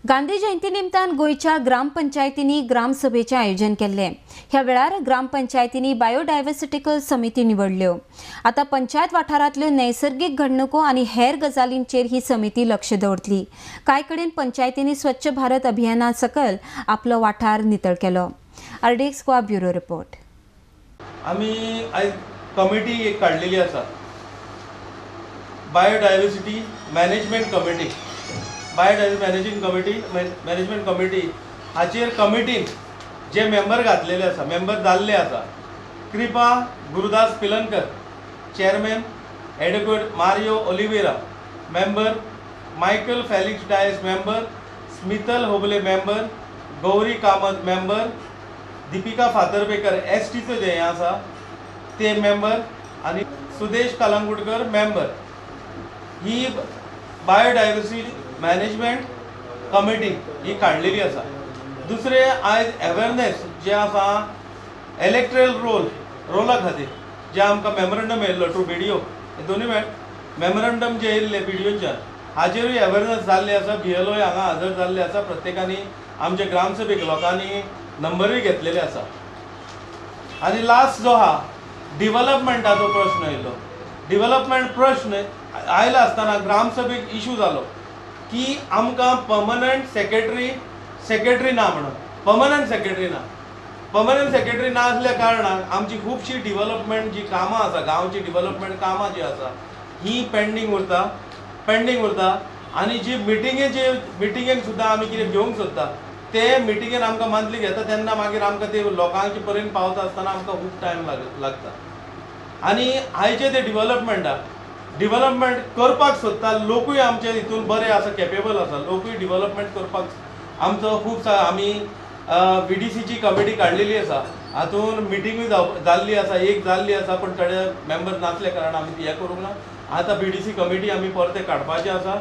गांधी जयंती निमतान गोंयच्या ग्रामपंचायतींनी ग्रामसभेचें आयोजन केल्लें. ह्या वेळार ग्रामपंचायतींनी बायोडायव्हर्सिटिकल समिती निवडल्यो. आतां पंचायत वाठारांतल्यो नैसर्गीक घडणुको आनी हेर गजालींचेर ही समिती लक्ष दवरतली. कांय कडेन पंचायतींनी स्वच्छ भारत अभियाना सकयल आपलो वाठार नितळ केलो. RDX Goa bureau report. आमी आयज कमिटी एक काडलेली आसा, biodiversity management committee. Biodiversity managing committee management committee हाचेर कमिटीन जे मेंबर घातलेले आसा, मेंबर जाल्ले आसा, Kripa Gurudas Pilankar chairman, advocate Mario Oliveira member, Michael Felix Dias member, Smital Hoble member, Gauri Kamat member, Deepika Fatarpekar S टीचो जे हें आसा ते member आनी Sudesh Calangutkar member. ही biodiversity management committee ही काडलेली आसा. दुसरें आयज अवेरनेस जें आसा इलेक्ट्रल रोला खातीर जें आमकां मेमोरंडम येयल्लो टू बीडीओ, हे दोनूय मेमोरंडम जे येयल्ले बीडीओच्यान हाचेरूय अवेरनेस जाल्ली आसा. बीएलओय हांगा हजर जाल्ले आसा. प्रत्येकांनी आमच्या ग्रामसभेक लोकांनी नंबरूय घेतलेले आसा. आनी लास्ट जो आहा डिवलपमेंटाचो प्रश्न येयलो. डिवलपमेंट प्रश्न आयला आसतना ग्रामसभेक इशू जालो की आमकां पर्मनंट सेक्रेटरी ना म्हणून, पर्मनंट सेक्रेटरी ना. पर्मनंट सेक्रेटरी ना आसल्या कारणान आमची खुबशी डिवलपमेंट जी कामां आसा, गांवची डिवलपमेंट कामां जी आसा ही पेंडींग उरता. आनी जी मिटिंगेक सुद्दां आमी कितें घेवंक सोदता ते मिटिंगेन आमकां मंथली घेता तेन्ना मागीर आमकां ते लोकांचे पर्यंत पावता आसतना आमकां खूब टायम लागता. आनी आयचे ते डिवलपमेंट करपाक सोदता लोकूय आमचे हितून बरे आसा, केपेबल आसा, लोकूय डिवलपमेंट करपाक आमचो खूब आमी बीडीसीची कमिटी काडलेली आसा. हातून मिटिंगूय जाल्ली आसा, एक जाल्ली आसा, पूण थोडे मेंबर नासले कारणान आमी ती हें करूंक ना. आतां बीडीसी कमिटी आमी परते काडपाची आसा,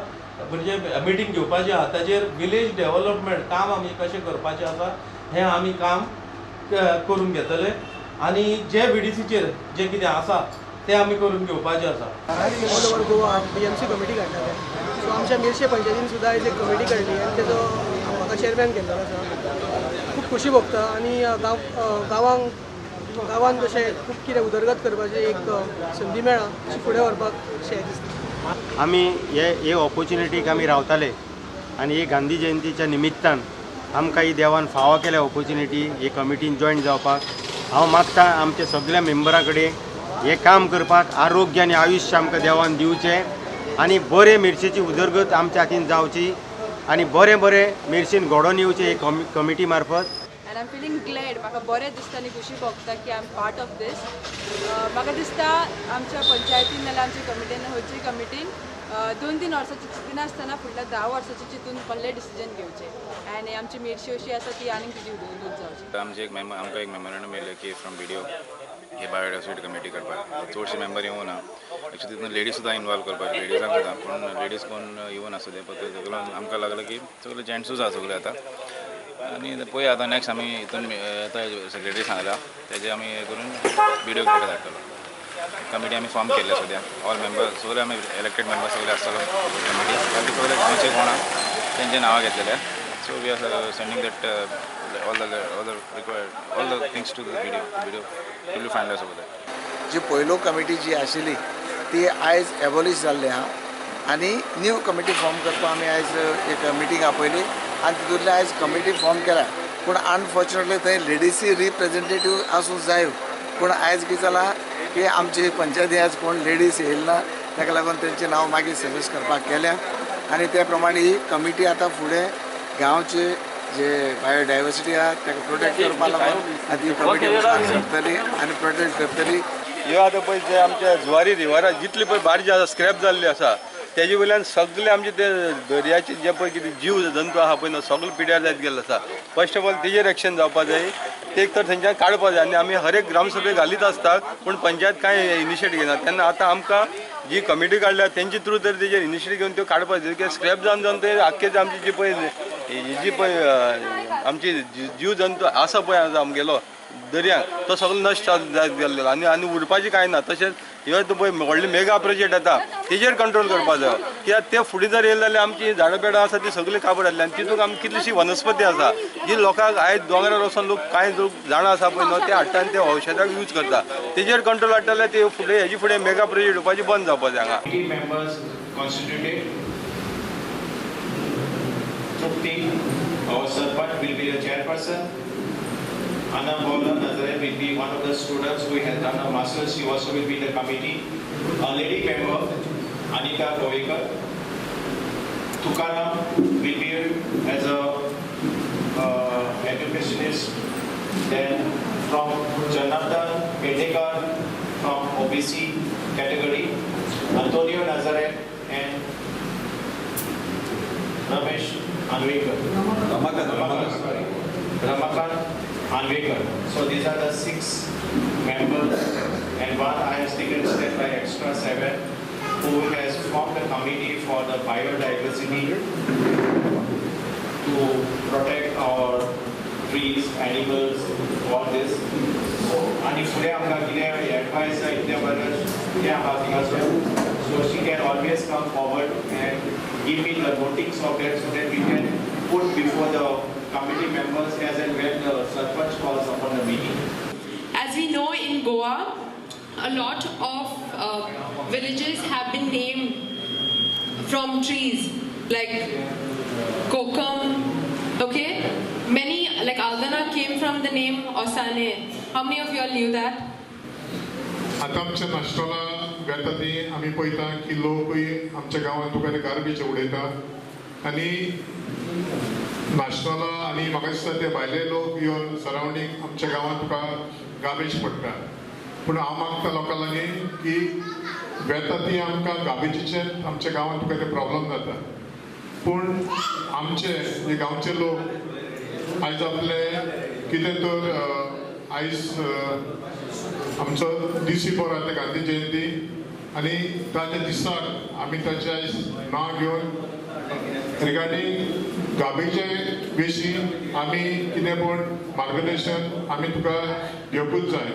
म्हणजे मिटींग घेवपाची आसा. ताचेर विलेज डेवलपमेंट काम आमी कशें करपाचें आसा हें आमी काम करून घेतले आनी जे बीडीसीचेर जें कितें आसा ते आमी करून घेवपाचें आसा. All over Goa BMC committee काडटाले. सो आमच्या मिरशे पंचायतीन सुद्दां आयज एक कमिटी काडली आनी तेजो म्हाका चेअरमॅन केल्लो आसा. खूब खोशी भोगता आनी गांवांत तशें खूब कितें उदरगत करपाची एक संदी मेळ्ळा अशी फुडें व्हरपाक अशें दिसता. आमी हे ऑपोर्च्युनिटीक आमी रावताले आनी हे गांधी जयंतीच्या निमित्तान आमकां ही देवान फावो केल्या ऑपोर्च्युनिटी हे कमिटीन जॉयन जावपाक. हांव मागता आमच्या सगळ्या मेंबरां कडेन हें काम करपाक आरोग्य आनी आयुश्य आमकां देवान दिवचें आनी बरें मिरचेची उदरगत आमच्या हातीन जावची आनी बरें बरें मिरचेन घडोवन येवचें हे कमिटी मार्फत. And I am feeling glad, म्हाका बरें दिसता आनी खुशी भोगता की I am part of this. म्हाका दिसता आमच्या पंचायतीन नाल्यार आमच्या कमिटीन खंयच्याय कमिटीन 2-3 वर्सांची चिंतनासतना फुडल्या 10 वर्सांची चिंतून कसलें डिसिजन घेवचें आनी आमची मिरची अशी आसा ती आनीक तिजी उदरगत जावची. आमचे एक आमकां एक मेमोरंडम येयलें की फ्रॉम बीडीओ हे बायोडायवर्सिटी कमिटी करपाक चडशे मेंबर येवना. एक्चुअली तितून लेडीज सुद्दां इनवॉल्व करपाक, लेडिजांक सुद्दां, पूण लेडीज कोण येवना सुद्दां. ताका लागून आमकां लागलें की सगळे जेंट्सूच आसा सगळे आतां. आनी पळया आतां नॅक्स्ट आमी हितून आतां सेक्रेटरी सांगला तेजे आमी हें करून बीडीओ कडेन धाडटलो. कमिटी आमी फॉर्म केल्ले सद्या ऑल मेंबर सगळे आमी इलेक्टेड मेंबर सगळे आसतलो कमिटी, बाकी सगळे गांवचे कोण आसा तेंचे नांवां घेतलेले. So we are sending that all the required all the things to the BDO to be finalise over that. जी पयलो कमिटी जी आशिल्ली ती आयज एबॉलिश जाल्ली आहा आनी न्यू कमिटी फॉर्म करपाक आमी आयज एक मिटींग आपयली आनी तितूंतल्यान आयज कमिटी फॉर्म केला. पूण अनफॉर्च्युनेटली थंय लेडीसी रिप्रेझेंटेटीव आसूंक जाय, पूण आयज कितें जालां की आमची पंचायती आयज कोण लेडीज येयला ना, ताका लागून तेंचें नांव मागीर सजेस्ट करपाक केल्या आनी त्या प्रमाणे ही कमिटी आतां फुडें गांवचे जे बायोडायवर्सिटी आहा ताका प्रोटेक्ट करपाक लागून आनी ती कमिटी करतली आनी प्रोटेक्ट करतली. ह्यो आतां पळय जे आमच्या जुवारी रिवरार जितली पळय बारजी आसा स्क्रॅप जाल्ली आसा तेजे वयल्यान सगळे आमचे ते दर्याचे जे पळय कितें जीव जंतू आहा पळय न्हू सगळे पिड्यार जायत गेल्ले आसा. फर्स्ट ऑफ ऑल तेजेर एक्शन जावपा जाय, ते एक तर थंयच्यान काडपा जाय. आनी आमी हर एक ग्रामसभेक घालीत आसता पूण पंचायत कांय इनिशिएट घेना. तेन्ना आतां आमकां जी कमिटी काडल्या तेंचे थ्रू तर तेजेर इनिशिएट घेवन त्यो काडपा जाय, कित्याक स्क्रॅप जावन जावन ते आख्खे आमची जी पळय ही जी पळय आमची जीव जंतू आसा पळय आमगेलो दर्यांत तो सगळो नश्ट जायत गेल्लो आनी आनी उरपाचें कांय ना. तशेंच ह्यो पळय व्हडले मेगा प्रोजेक्ट येता तेजेर कंट्रोल करपा जायो, कित्याक ते फुडें जर येयले जाल्यार आमची झाडां पेडां आसा ती सगळीं काबड जातली आनी तितूंत आमी कितलीशी वनस्पती आसा जी लोकांक आयज दोंगरार वचोन लोक कांय लोक झाडां आसा पळय न्हू ते हाडटा आनी ते औषधाक यूज करता, तेजेर कंट्रोल हाडटा जाल्यार ते फुडें हेजे फुडें मेगा प्रोजेक्ट येवपाचें बंद जावपाक जाय हांगा. Trupti, our sarpanch, will be the chairperson. Anna Paula Nazare will be one of the students who has done a master's. She also will be in the committee. A lady member, Anita Govekar. Tukaram will be as a educationist. Then from Janardhan Pedekar from OBC category, Antonio Nazare and Ramesh Anvekar. Ramakant Anvekar. So these are the 6 members, and one I have taken step by extra 7 who has formed a committee for the biodiversity to protect our trees, animals, all this. So ani फुडें आमकां कितें advice जाय कितें बरें तें आहा थिंगासर. So she can always come forward and give me the notings of that so that we can put before the committee members as and when the sarpanch calls upon the meeting. As we know, in Goa, a lot of villages have been named from trees, like Kokam, okay? Many, like Aldana came from the name Osane. How many of you all knew that? आतां आमच्या नाश्तोला वेता ती आमी पळयता की लोकूय आमच्या गांवांत तुका गार्बेज उडयता आनी नाश्तोला आनी म्हाका दिसता ते भायले लोक येवन सरावंडींग आमच्या गांवांत तुका गार्बेज पडटा. पूण हांव मागता लोकां लागीं की वेता ती आमकां गार्बेजीचे आमच्या गांवांत तुका ते प्रॉब्लम जाता. पूण आमचे जे गांवचे लोक आयज आपले कितें तर आयज आमचो दीस बरो आसा गांधी जयंती आनी ताच्या दिसाक आमी ताचें आयज नांव घेवन रिगार्डींग गार्बेजे विशीं आमी कितें पूण मार्गदर्शन आमी तुका घेवपूच जाय.